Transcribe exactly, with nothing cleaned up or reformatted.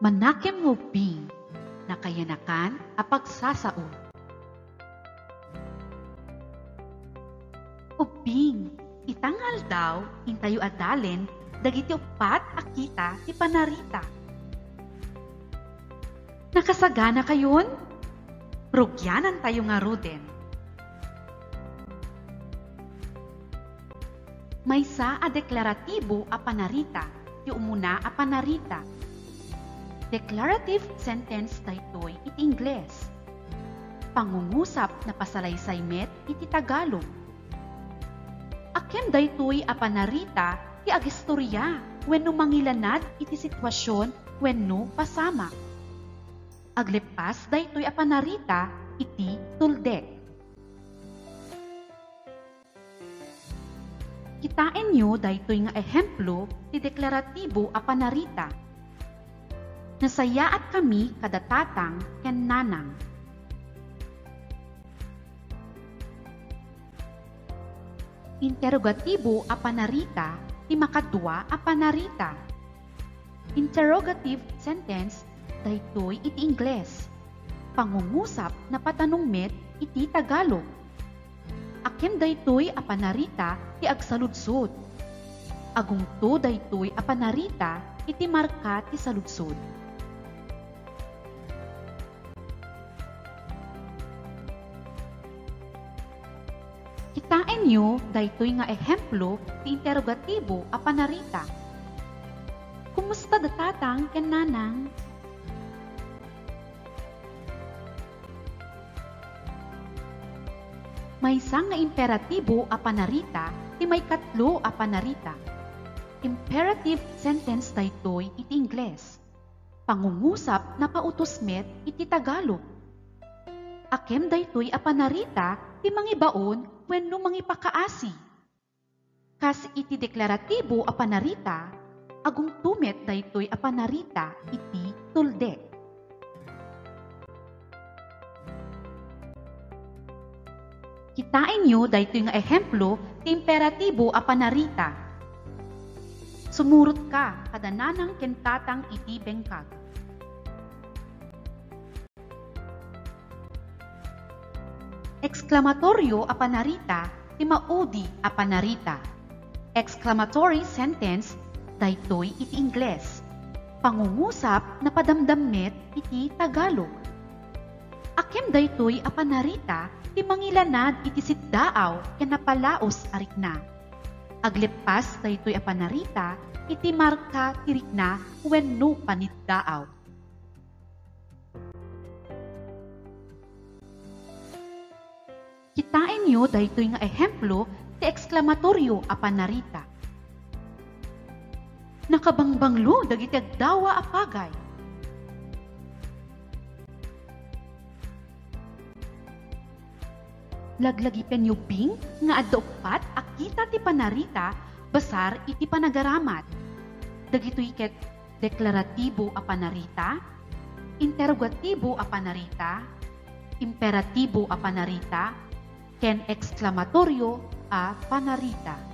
Manakem nga ubbing, nakayanakan a pagsasao. Ubbing, ita nga aldaw, intayo adalen dagiti uppat a kita ti panarita. Nakasaganakayon? Rugianantayo ngaruden. Maysa a deklaratibo a panarita ti umuna a panarita. Declarative sentence daytoy iti Ingles. Pangungusap napasalaysay met iti Tagalog. Akem daytoy a panarita ti agistoria wenno mangilanad iti situasion wenno pasamak. Agleppas daytoy a panarita iti tuldek. Kitaenyo daytoy nga ehemplo ti deklaratibo a panarita. Nasayaatkami kada tatang ken nanang. Interogatibo a panarita ti makadua a panarita. Interrogative sentence daytoy iti Ingles. Pangungusap napatanong met iti Tagalog. Akem daytoy a panarita ti agsaludsod. Agungto daytoy a panarita iti marka ti saludsod. Kitaenyo daytoy nga ehemplo ti interogatibo a panarita. Kumusta da tatang ken nanang? Maysa nga imperatibo a panarita ti maikatlo a panarita. Imperative sentence daytoy iti Ingles. Pangungusap napautos met iti Tagalog. Akem daytoy a panarita ti mangibaon wenno mangipakaasi. Kas iti deklaratibo a panarita, agungto met daytoy a panarita iti tuldek. Kitaenyo daytoy nga ehemplo ti imperatibo a panarita. Sumurotka kada nanang ken tatang iti bengkag. Eksklamatorio a panarita ti maudi a panarita. Exclamatory sentence daytoy iti Ingles. Pangungusap napadamdam met iti Tagalog. Akem daytoy a panarita ti mangilanad iti siddaaw ken napalaos a rikna. Agleppas daytoy a panarita iti marka ti rikna wenno paniddaaw. Kitaenyo daytoy nga ehemplo ti eksklamatorio a panarita. Nakabangbanglo dagiti agdawa a pagay. Laglagipenyo bing nga adda uppat a kita ti panarita basar iti panagaramat. Dagitoy ket deklaratibo a panarita, interogatibo a panarita, imperatibo a panarita, ken eksklamatorio a panarita.